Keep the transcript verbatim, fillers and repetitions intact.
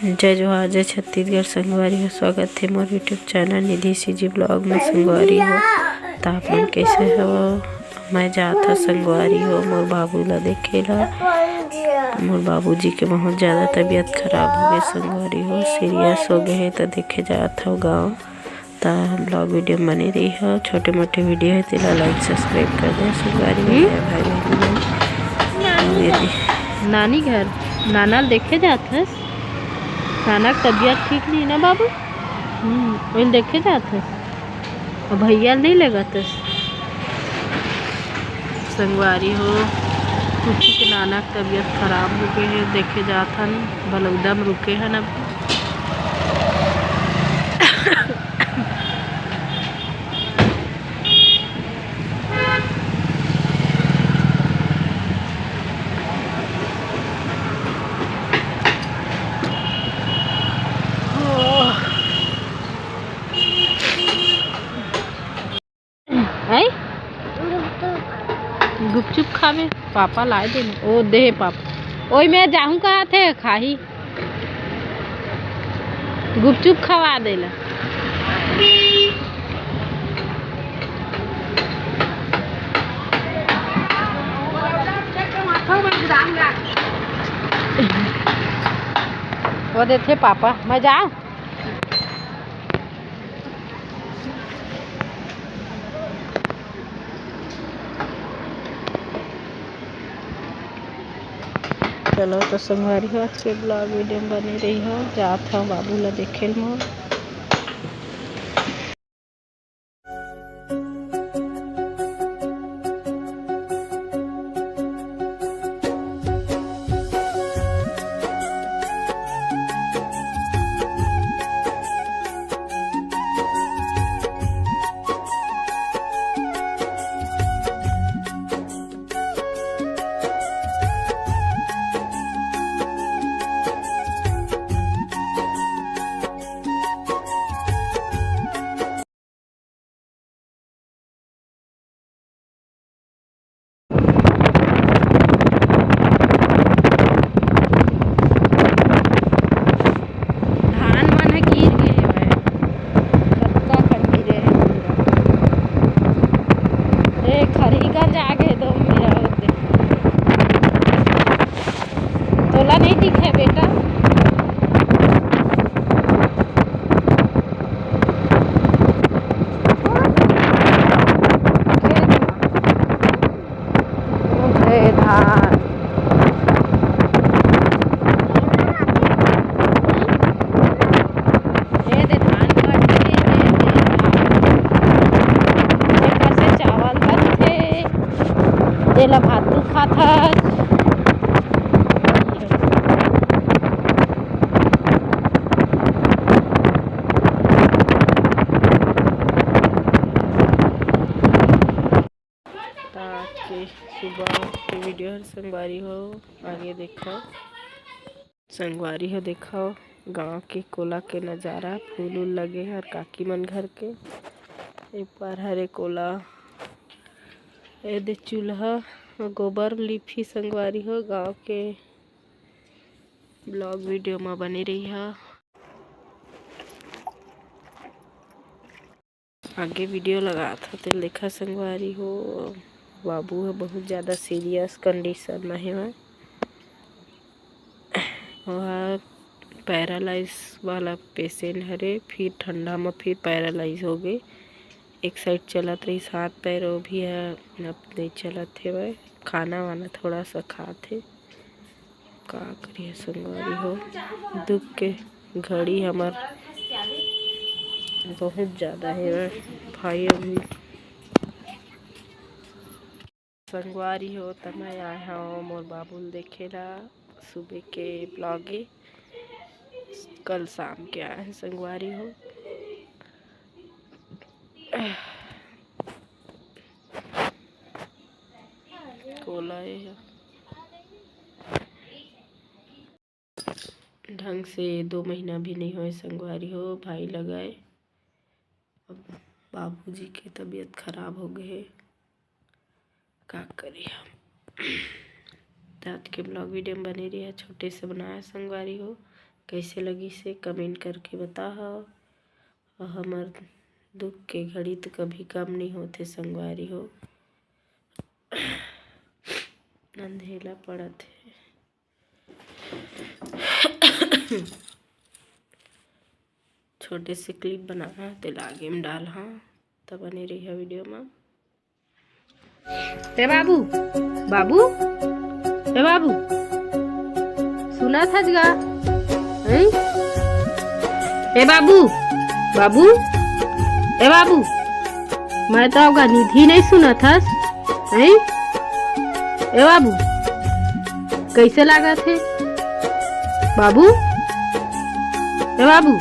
जय जोहार, जय छत्तीसगढ़ संगवारी हो, स्वागत हे मोर YouTube चैनल निधि सीजी ब्लॉग में। संगवारी हो, त आप मन कैसे हो? मैं जात हव संगवारी हो मोर बाबू ला देखे ला। मोर बाबूजी के बहुत ज़्यादा तबीयत खराब हो गए संगवारी हो, सीरियस हो गए हे, त देखे जात हव गाँव। त ब्लॉग वीडियो में बने रही हो, छोटे मोटे वीडियो है तेला लाइक सब्सक्राइब कर दे संगवारी हो, हम्म? भाई बहन मन। नानी घर, नाना ल देखे जात हस? नाना के तबीयत ठीक नहीं ना बाबू? हम्म, ओइल देखे जात हस? अब भैया ल नहीं लेगत हस? संगवारी हो, कुची के नाना के तबीयत खराब हो गए हे, देखे जात हन, बलौदा में रुके हन अब। आई? गुपचुप खाबे, पापा लाए दे ना। ओ दे पापा, ओई में जाहूं कहा थे खाही। गुपचुप खवा देला। वो देथे पापा, मैं जाऊं? चलो तो संगवारी हो, आज के ब्लॉग वीडियो में बने रही हो। जात हव बाबू ला देखे ल मोर। धान मन ह गिर गे हवय, कतका कन गिरे हे पूरा। ए, खरही कन जागे हे दो मेरा होते। तोला नहीं दिखे बेटा? खेत म। ए धान। ए दे धान काट के, ए दे धान। जेकर से चावल बनथे, तेला भातू खाथस। त आज के सुबह के वीडियो हर संगवारी हो, आगे देखो संगवारी हो, देखो गांव के कोला के नजारा, फूल उल लगे हर काकी मन घर के। ए पार हरे कोला, ए दे चूल्हा, गोबर लिपही संगवारी हो। गांव के ब्लॉग वीडियो म बने रही हा। आगे वीडियो लगात हव, तेल देखा संगवारी हो, बाबू ह बहुत ज़्यादा सीरियस कंडीशन म हेवय। ओहा पैरालाइज वाला पेशेंट हरे, फिर ठंडा म फिर पैरालाइज हो गे। एक साइड चलत रहिस हाथ पैर, वो भी ह अब नइ चलत हेवय। खाना वाना थोड़ा सा खात हे। का करिए संगवारी हो, दुख के घड़ी हमर बहुत ज्यादा हे भाई। अभी संगवारी हो, त मैं आए हव मोर बाबू ल देखे ला। सुबह के ब्लॉग ए, कल शाम के आए हैं संगवारी हो। कोला ए ह। ढंग से दो महीना भी नहीं होए संगवारी हो, भाई लगाए। अब बाबूजी के तबीयत खराब हो गए हे, का करी हम। त आज के ब्लॉग वीडियो में बने रहिए, छोटे से बनाया संगवारी हो। कइसे लगिस हे, comment करके बताहव। अउ हमर दुख के घड़ी तो कभी कम नहीं होथे संगवारी हो। अंधेला पड़त हे। छोटे से clip बनाना हे, तेला आगे में डालहूँ, त बने रहिहा video में। ए बाबू, बाबू, ए बाबू, सुनत हस गा? हैं? ए बाबू, बाबू, ए बाबू, मैं तो गा निधि नहीं सुनत हस, हैं? ए बाबू, कइसे लागत हे? बाबू, ए बाबू,